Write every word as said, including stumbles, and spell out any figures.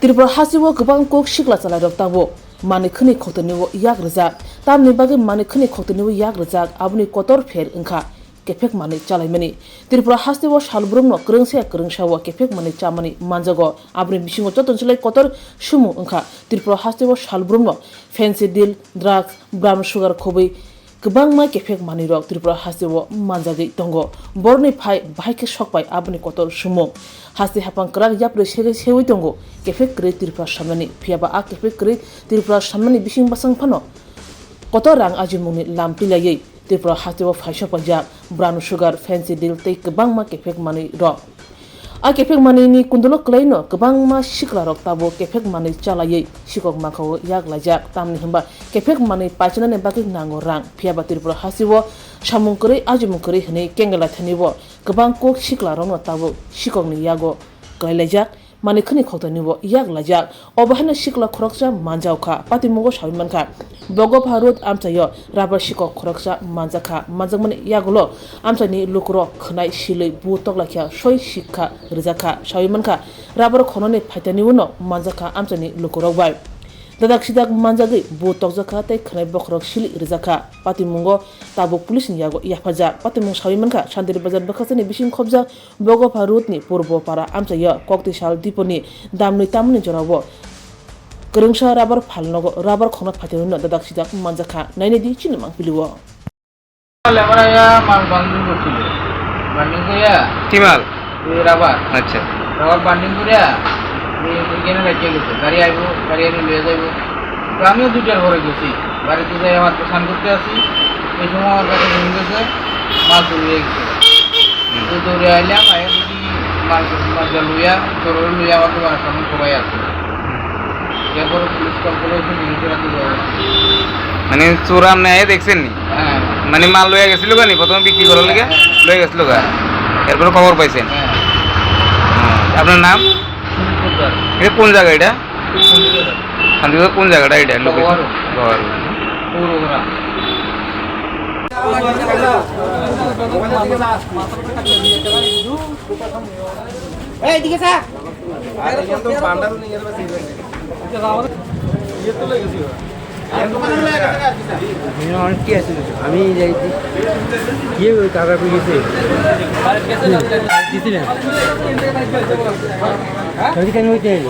Tripura hasteo kwbang kok sikla chalairok tabuk manwi khwnwi khoktonwi yak rwjak. Tamni bagwi manwi khwnwi khoktonwi yak rwjak, aboni kotor pher wngkha kephek manwi chalaimani. Tripura hasteo salbrumno kwrwngsa kwrwngsao kephek manwi chamani manjago. Aboni bisingo jotono slai kotor sumung wngkha. Tripura hasteo salbrumno fancy deal, drugs, brown sugar khobwi kwbangma kephek manwirok Tripura hasteo manjagwi tongo. Borokni phai bahai khe sokpai aboni kotor sumung. Haste haphang kwrak yapri segwi seui tongo, kephek kwrwi Tripura samnani. Phiyaba a kephek kwrwi Tripura samnani bising bwsang phano kotor rang ajimungni lam twilaiwi Tripura hasteo phaisok paijak brown sugar, fancy deal tei kwbangma kephek manwirok. A kephek manwini kundulo kwlaino kwbangma siklarok tabuk kephek manwi chalaiwi sikok mankha-o yak laijak, tamni hwnba kephek manwi paichanani bagwi nango rang. Phiyaba Tripura hasteo samung kwrwi, ajimung kwrwi hwnwi kengelaithani-o kwbang kok siklarokno tabuk sikokni yago kwlai laijak, manwi khwnwi khoktanwi-o yak laijak. Obo haino sikla khoroksa manjak kha, patimungo saui mankha. Bogopha Road amchaio rubber sikok khoroksa manjak kha, manjakmani yagulo amchaini lukurok khwnai silwi bu toklaikha soi sikha rwjak kha, saui mankha. Rubber khonani phaitani uno manjak kha amchaini lukurok bai. Dadak sidak manjagwi bu tokjak kha tei khwnai bokhorok silwi rwjak kha. Patimungo tabuk police ni yago yaphajak. Patimung saui mankha, Santiri Bazar bwkhasani bising khobjak Bogopha Road ni Purbo Para amchaio Koktisal Diponi damnwi tamni jorao kwrwngsa rubber phalnogo rubber khongna phaitani uno dadak sidak manjakha. Nainidi chini mangpilio. Lebar ya mal banding gochilo. Banding goya. Ki mal? Ei rubber. Acha. Rubber banding goya. Ei, ei kene rakhe gochilo. Gari aibo, gari ani loya jaibo. To amiyo duitar ghore gochi. Garite jai amar to san gotte achi. Ei somoy amar gari ring gochi. Mal churi gochilo. Hmm. To dori aile amar Mal, mal luya, choror luya, auto bara samung kobai aswk. Erpor police call kore, police era tulo. মানে চোর আপনি আইয়া দেখছেন নি? হ্যাঁ। মানে মাল লইয়া গেছিল গা নি, প্রথমে বিক্রি করার লেগে? হ্যাঁ। লইয়া গেছিল গা। এরপরে খবর পাইছেন? হ্যাঁ। হ্যাঁ। আপনার নাম? সুনীল পোদ্দার। এটা কোন জায়গা এটা? শান্তিবাজার কোন জায়গাটা এটা? লোকেশন? গহরু। গহরু। পৌরগড়া। এই দিকে স্যার। আমি যাই কি? কি ওই কাকা কই গেছে? দিছি না। কেন হইতে হইল?